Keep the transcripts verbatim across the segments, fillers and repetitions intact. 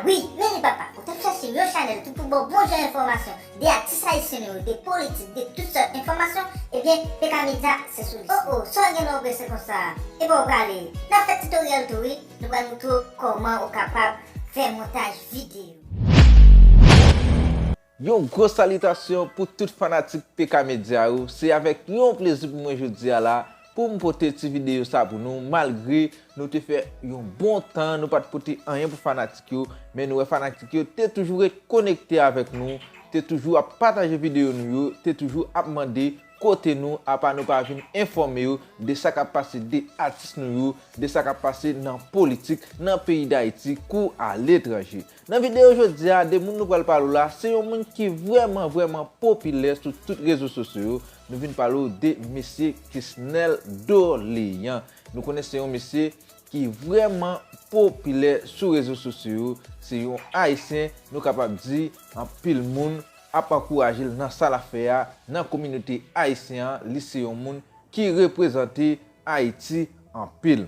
Wi, men li papa, ou t ap chache yon chanèl ki pou ba w bon jan enfòmasyon de atis ayisyen nou yo, de politik, de tout sòt enfòmasyon, ebyen, P K Media se sou li. Oh oh, sa w gen nan w prese konsa? Epa w prale. N ap fè titoryèl tou wi, nou pral moutre w kòman ou kapab fè montaj videyo. Yon gwo salitasyon pou tout fanatik P K Media yo. Se avèk yon plezi pou mwen jodi a la pou m pote ti videyo sa pou nou, malgre nou te fè yon bon tan nou pa t pote anyen pou fanatik yo, men nou wè fanatik yo te toujou ret konekte avèk nou, te toujou ap pataje videyo nou yo, te toujou ap mande kote nou, apa nou pa vin enfòme yo de sa k ap pase de atis nou yo, de sa k ap pase nan politik, nan peyi Dayiti kou aletranje. Nan videyo jodi a, de moun nou pral pale w la, se yon moun ki vrèman, vrèman popilè sou tout rezo sosyo yo. Nou vin pale w de mesye Kesnel Dolean. Nou konnen se yon mesye ki vrèman popilè sou rezo sosyo yo. Se yon Ayisyen, nou kapab di, anpil moun ap ankouraje l nan sa l ap fè a, nan kominote ayisyen an, li se yon moun ki reprezante Ayiti anpil.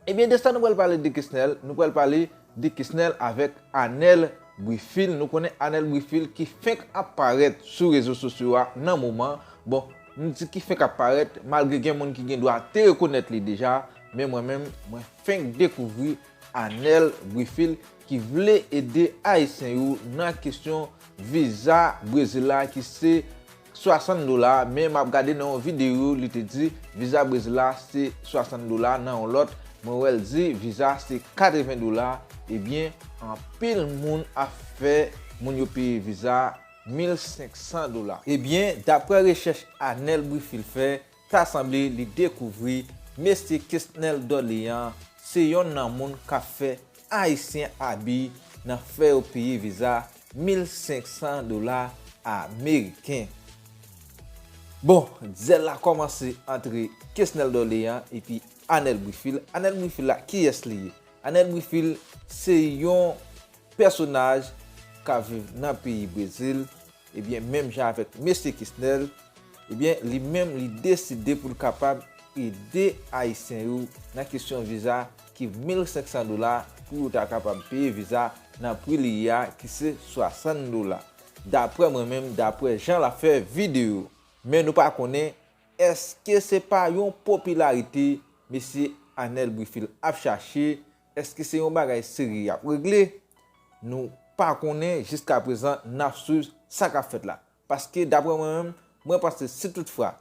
Ebyen, de sa nou pral pale de Kesnel, nou pral pale de Kesnel avèk Anel Brifil. Nou konnen Anel Brifil ki fenk ap parèt sou rezo sosyo a nan moman. Bon, m di ki fenk ap parèt, malgre gen moun ki gen dwa te rekonèt li deja, men mwen menm, mwen fenk dekouvri Anel Brifil ki vle ede Ayisyen yo nan kesyon viza Brezil la ki se swasant dola, men m ap gade nan yon videyo, li te di viza Brezil la se swasant dola, nan yon lòt, mwen wè l di viza se katreven dola, ebyen, anpil moun ap fè moun yo peye viza mil senk san dola. Ebyen, daprè rechèch Anel Brifil fè, ta sanble li dekouvri mesye Kesnel Dolean se yonn nan moun k ap fè Ayisyen abi nan fè yo peye viza mil senk san dola ameriken. Bon, dyèl la kòmanse antre Kesnel Dolean epi Anel Brifil. Anel Brifil la, kiyès li ye? Anel Brifil se yon pèsonaj k ap viv nan peyi Brezil, ebyen, menm jan avèk mesye Kesnel, ebyen, li menm, li deside pou l kapab ede Ayisyen yo nan kesyon viza ki mil senk san dola pou yo ta kapab peye viza nan pri li ye a, ki se swasant dola. Daprè mwen menm, daprè jan l ap fè videyo. Men nou pa konnen, èske se pa yon popilarite mesye Anel Brifil ap chache? Èske se yon bagay serye y ap regle? Nou pa konnen, jiskaprezan, n ap swiv sa k ap fèt la. Paske, daprè mwen menm, mwen panse si toutfwa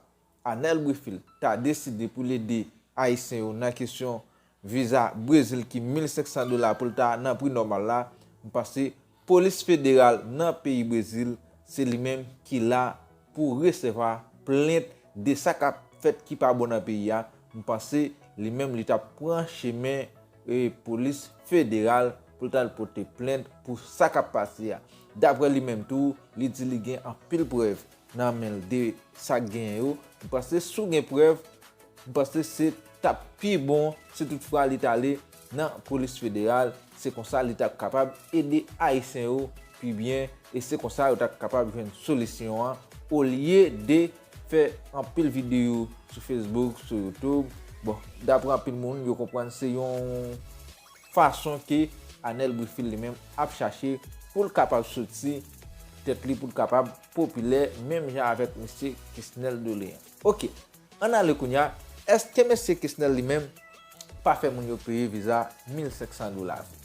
Anel Brifil ta deside pou l ede Ayisyen yo nan kesyon viza Brezil ki mil senk san dola pou l ta nan pri nòmal la, m panse polis federal nan peyi Brezil, se li menm ki la pou resevwa plent de sa k ap fèt ki pa bon nan peyi a. M panse li menm li t ap pran chemen e polis federal pou l t al pote plent pou sa k ap pase a. Daprè li menm tou, li di li gen anpil prèv nan men l de sa k genyen yo. M panse si w gen prèv, m panse se t ap pi bon si toutfwa li t ale nan polis federal. Se konsa li t ap kapab ede Ayisyen yo pi byen e se konsa yo t ap kapab jwenn solisyon an olye de fè anpil videyo sou Facebook, sou YouTube. Bon, daprè anpil moun, yo konprann se yon fason ke Anel Brifil li menm ap chache pou l kapab soti tèt li, pou l kapab popilè, menm jan avèk mesye Kesnel Dolean. Oke, ann ale kounye a, èske mesye Kesnel li menm pa fè moun yo peye viza mil senk san dola vre?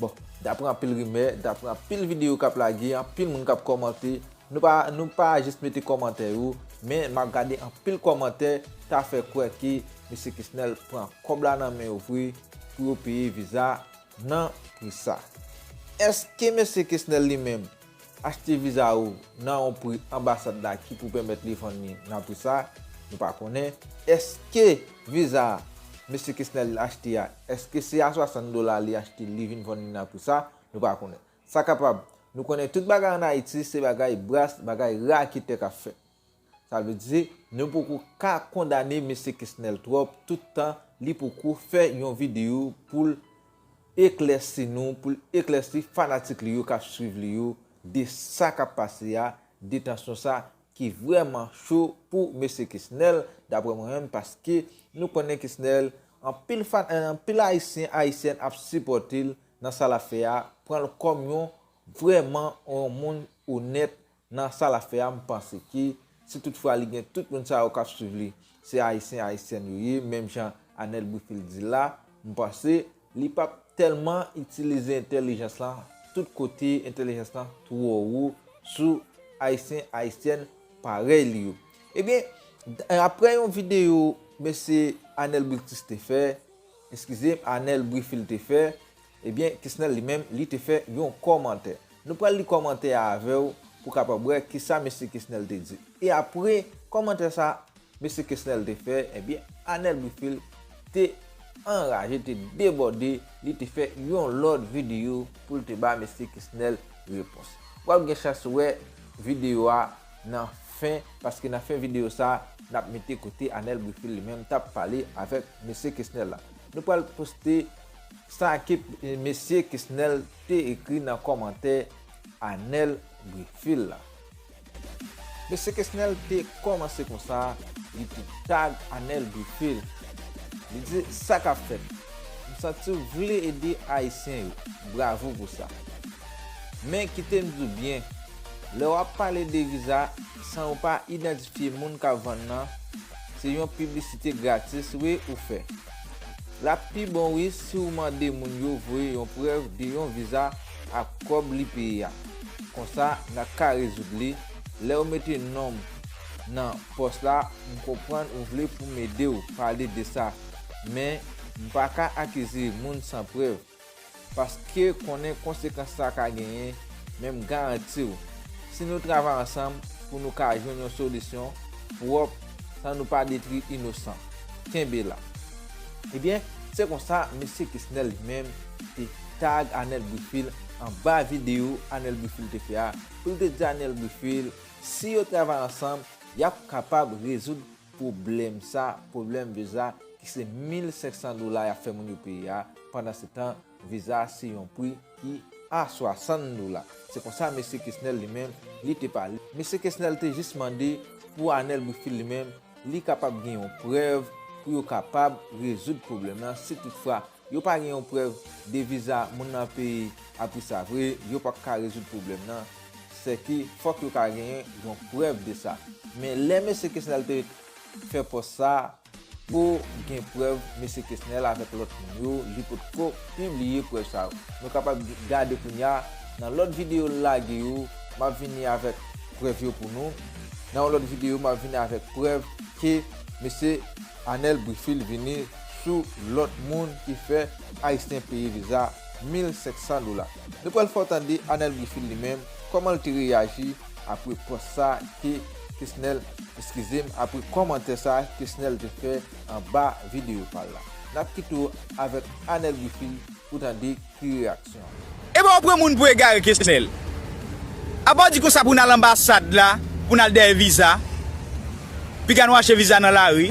Bon, daprè anpil rimè, daprè anpil videyo k ap lage, anpil moun k ap kòmante, nou pa, nou pa jis mete kòmantè yo, men m ap gade anpil kòmantè ta fè kwè ke mesye Kesnel pran kòb la nan men yo vre pou yo peye viza nan pri sa. Èske mesye Kesnel li menm achte viza yo nan yon pri anbasad la ki pou pèmèt li vann li nan pri sa? Nou pa konnen. Èske viza mesye Kesnel achte a, èske se a swasant dola li achte l, li vin vann li nan pri sa? Nou pa konnen. Sa kapab. Nou konnen tout bagay ann Ayiti se bagay bras, bagay raketè k ap fèt. Sa vle di, nou poko ka kondane mesye Kesnel twòp toutan li poko fè yon videyo pou l eklèsi nou, pou l eklèsi fanatik li yo k ap swiv li yo de sa k ap pase a, detansyon sa ki vrèman cho pou mesye Kesnel, daprè mwen menm, paske nou konnen Kesnel, anpil fan, anpil Ayisyen, Ayisyèn ap sipòte l nan sa l ap fè a, pran l kòm yon vrèman yon moun onèt nan sa l ap fè a. M panse ke si toutfwa li gen tout moun sa yo k ap swiv li, se Ayisyen, Ayisyèn yo ye, menm jan Anèl Brifield di la, m panse li p ap tèlman itilize entèlijans lan tout kote, entèlijans lan twò wo sou Ayisyen, Ayisyèn parèy li yo. Ebyen, d- apre yon videyo mesye Anèl Britis te fè, eskize m, Anèl Brifield te fè, ebyen, Kesnèl li menm, li te fè yon kòmantè. Nou pral li kòmantè a avè w pou w kapab wè kisa mesye Kesnèl te di. E apre kòmantè sa mesye Kesnèl te fè, ebyen, Anèl Brifield te anraje, te debòde, li te fè yon lòt videyo pou l te ba mesye Kesnèl repons. W ap gen chans wè videyo a nan fen, paske nan fen videyo sa, n ap mete kote Anèl Brifield li menm t ap pale avèk mesye Kesnèl la. Nou pral poste sa ke mesye Kesnèl te ekri nan kòmantè Anèl Brifield la. Mesye Kesnèl te kòmanse konsa, li te tag Anèl Brifield. Li di, "Sa k ap fèt? M santi w vle ede Ayisyen yo. Bravo pou sa. Men kite m di w byen, lè w ap pale de viza san w pa idantifye moun k ap vann nan, se yon piblisite gratis wi ou fè. L ap pi bon wi si w mande moun yo voye yon prèv de yon viza ak kòb li peye a. Konsa, n ap ka rezoud li. Lè w mete non m nan pòs la, m konprann ou vle pou m ede w pale de sa, men m pa ka akize moun san prèv, paske konnen konsekans sa ka genyen, men m garanti w, si nou travay ansanm pou nou ka jwenn yon solisyon pwòp san nou pa detwi inosan. Kenbe la." Ebyen, se konsa mesye Kesnèl li menm te tag Anèl Brifield anba videyo Anèl Brifield te fè a, pou l te di Anèl Brifield, si yo travay ansanm, y ap kapab rezoud pwoblèm sa, pwoblèm viza ki se mil senk san dola y ap fè moun yo peye a. Pandansetan, viza se yon pri ki a swasann dola. Se konsa mesye Kesnèl li menm, li te pale. Mesye Kesnèl te jis mande pou Anèl Brifield li menm, li kapab gen yon prèv pou yo kapab rezoud pwoblèm nan. Si toutfwa yo pa gen yon prèv de viza moun nan peye a pri sa vre, yo p ap ka rezoud pwoblèm nan. Sèke fòk yo ka genyen yon prèv de sa. Men lè mesye Kesnèl te fè pòs sa, pou gen prèv mesye Kesnèl avèk lòt moun yo, li potko pibliye prèv sa yo. Nou kapab gade kounye a, nan lòt videyo l lage yo, m ap vini avèk prèv yo pou nou. Nan yon lòt videyo, m ap vini avèk prèv ke mesye Anèl Brifield vini sou lòt moun ki fè Ayisyen peye viza mil senk san dola. Nou pral fè w tande Anèl Brifield li menm, kòman l te reyaji apre pòs sa ke Kesnèl, eskize m, apre kòmantè sa Kesnèl te fè anba videyo pa l la. N ap kite w avèk Anèl Brifield pou tande ki reyaksyon. Ebyen, w pran moun pou egare, Kesnèl. Apa w di konsa pou n al anbasad la, pou n al dèyè viza? Piga nou achte viza nan lari.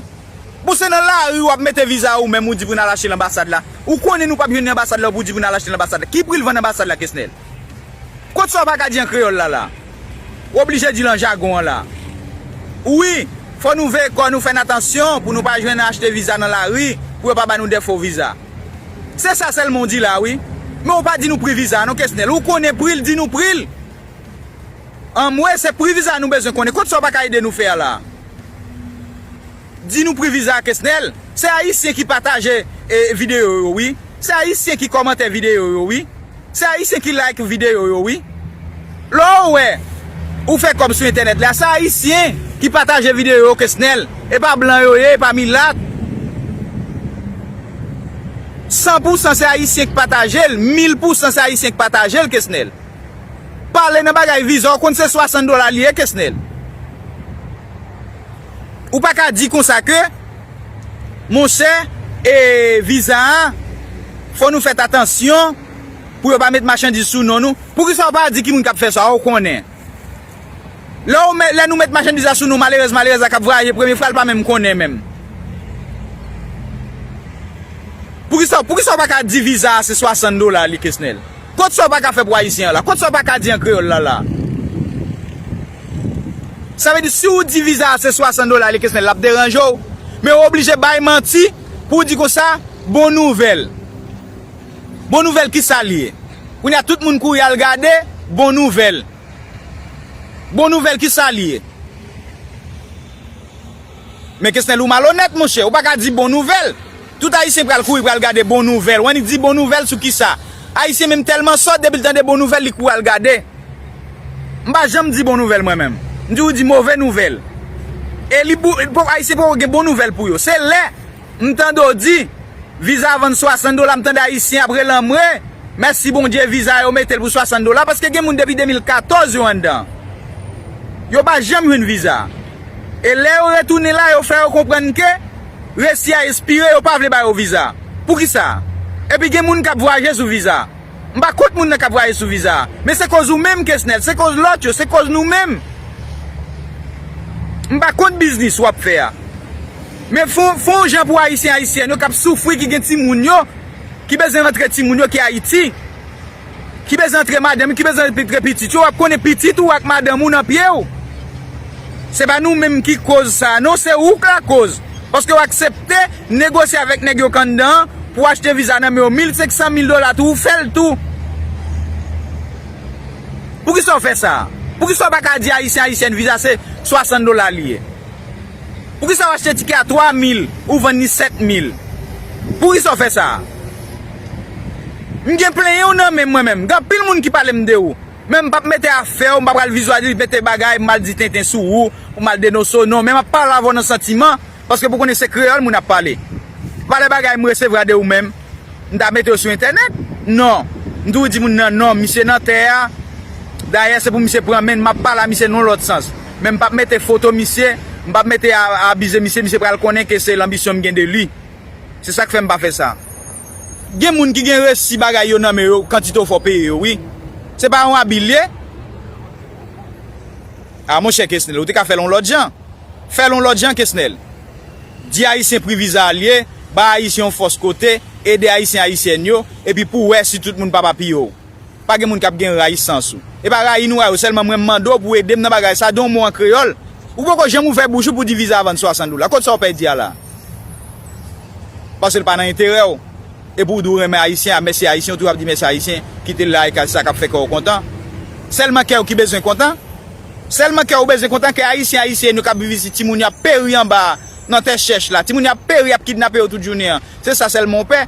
Bon, se nan lari w ap mete viza ou menm, ou di pou n al achte l anbasad la. Ou konnen nou p ap jwenn anbasad la, ou pou di pou n al achte l anbasad la. Ki pri l vann anbasad la, Kesnèl? Kot sa w pa ka di an kreyòl la la? Ou oblije di l an jagon an la. Wi, fò nou veye kò nou, fè n atansyon pou nou pa jwenn achte viza nan lari, pou yo pa ba nou de fo viza. Se sa sèlman w di la, wi. Men w pa di nou pri viza a non, Kesnèl. Ou konnen pri l, di nou pri l. Anmwe, se pri viza a nou bezwen konnen. Kot sa w pa ka ede nou fè a la? Di nou pri viza a, Kesnèl. Se Ayisyen ki pataje, e, videyo yo, wi. Se Ayisyen ki kòmante videyo yo, wi. Se Ayisyen ki like videyo yo, wi. Lè w wè ou fè kòb sou entènèt la, se Ayisyen ki pataje videyo yo, Kesnèl. E pa blan yo ye, e pa milat. San pou san se Ayisyen ki pataje l, mil pou san se Ayisyen ki pataje l, Kesnèl. Pale nan bagay viza, w konn se swasann dola li ye, Kesnèl. Ou pa ka di konsa ke, monchè, e viza a, fò nou fèt atansyon pou yo pa met machandiz sou non nou. Poukisa w pa di ki moun k ap fè sa, ou konnen? Lè w met, lè nou met machandiz la sou non malerèz, malerèz la k ap vwayaje premye fwa, l pa menm konnen menm. Poukisa, poukisa w pa ka di viza a se swasann dola li, Kesnèl? Kot sa w pa ka fè pou Ayisyen an la? Kot sa w pa ka di an kreyòl la la? Sa vle di, si w di viza a se swasann dola li, Kesnèl, l ap deranje w. Men w oblije bay manti pou w di konsa, bon nouvèl. Bon nouvèl kisa l ye? Kounye a tout moun kouri al gade bon nouvèl. Bon nouvèl kisa l ye? Men Kesnèl, ou malonèt, monchè. Ou pa ka di bon nouvèl. Tout Ayisyen pral kouri pral gade bon nouvèl. Ou annik di bon nouvèl sou kisa? Ayisyen menm tèlman sòt, depi l tande bon nouvèl, li kouri al gade. M pa janm di bon nouvèl, mwen menm. M toujou di move nouvèl. E li pou, pou Ayisyen poko gen bon nouvèl pou yo. Se lè m tande w di, viza a vann swasant dola, m tande Ayisyen ap rele anmwe. Mèsi Bondye, viza yo mete l pou swasant dola, paske gen moun depi de mil katòz yo anndan. Yo pa janm jwenn viza. E lè yo retounen la, yo fè yo konprann ke resi a espire, yo pa vle ba yo viza. Poukisa? Epi gen moun k ap vwayaje sou viza. M pa kont moun nan k ap vwayaje sou viza. Men se koz ou menm, Kesnèl, se koz lòt yo, se koz nou menm. M pa kont biznis w ap fè a. Men fè w, fè w jan pou Ayisyen, Ayisyèn yo k ap soufri, ki gen timoun yo, ki bezwen rantre timoun yo ki Ayiti, ki bezwen rantre madanm yo, ki bezwen rantre pitit yo, w ap konnen pitit ou ak madanm ou nan pye w. Se pa nou menm ki koz sa, non, se ou k lakoz. Paske w aksepte negosye avèk nèg yo k anndan an pou w achte viza nan men yo, mil senksan mil dola tou, ou fè l tou. Poukisa w fè sa? Poukisa w pa ka di Ayisyen, Ayisyèn, viza se swasant dola li ye? Poukisa w achte tikè a twa mil, ou vann li sèt mil? Poukisa w fè sa? M gen plenyen w nan men m, mwen menm. Gen anpil moun ki pale m de ou. Men m p ap mete afè w, m pa pral vizyalize, mete bagay, m al di tenten sou ou, pou m al denonse w, non. Men m ap pale avè w nan santiman, paske pou konnen se kreyòl moun ap pale. Pa de bagay m resevwa de ou menm, m ta mete yo sou entènèt? Non. M toujou di moun nan non, misye nan tè a. Dayè, se pou misye pran men l, m ap pale a misye nan yon lòt sans. Men m p ap mete foto misye, m p ap mete a, abize misye, misye pral konnen ke se lanbisyon m gen de li. Se sa k fè m pa fè sa. Gen moun ki gen resi bagay yo nan men yo, kantite w fè w peye yo, wi. Se pa yon abi l ye? A, monchè Kesnel, ou te ka fè l yon lòt jan. Fè l yon lòt jan, Kesnel. Di Ayisyen pri viza a l ye, bay Ayisyen yon fòs kote, ede Ayisyen, Ayisyèn yo, epi pou w wè si tout moun pa pa piye w. Pa gen moun k ap gen rayi sans ou. E pa rayi nou rayi w, sèlman mwen m mande w pou w ede m nan bagay sa, di yon mo an kreyòl. Ou poko janm ouvè bouch ou pou di viza a vann swasant dola. Kot sa w pèdi a la? Paske l pa nan enterè w. E pou w di w renmen Ayisyen, a mèsi Ayisyen, ou toujou ap di mèsi Ayisyen, kite l la e kay sa k ap fè kè w kontan. Sèlman kè w ki bezwen kontan? Sèlman kè w bezwen kontan, kè Ayisyen, Ayisyèn yo k ap viv isit, timoun yo ap peri anba a, nan tè chèch la, timoun yo ap peri, ap kidnape yo tout jounen an. Se sa sèlman w pè?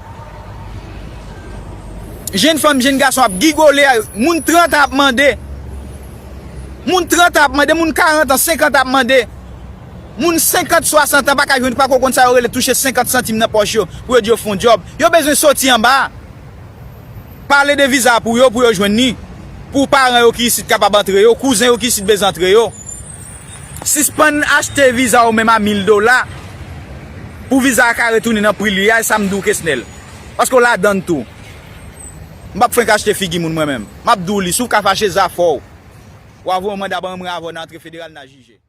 Jenn fanm, jenn gason ap gigole, moun trant an ap mande. Moun trant an ap mande, moun karant an, senkant ap mande. Moun senkant, swasant an pa ka jwenn, pako konn sa yo rele touche senkant santim nan pòch yo, pou yo di yo fè yon djòb. Yo bezwen soti anba a. Pale de viza pou yo, pou yo jwenn li. Pou paran yo ki isit kapab antre yo, kouzen yo ki isit bezwen antre yo. Sispann achte viza ou menm a mil dola pou viza a ka retounen nan pri li a, e sa m di w Kesnel. Paske w ladann tou. M p ap frenk achte figi moun mwen menm. M ap di w li, si w ka fache zafè w. W a voye yon manda ban mwen avè w nan antre federal nan jije.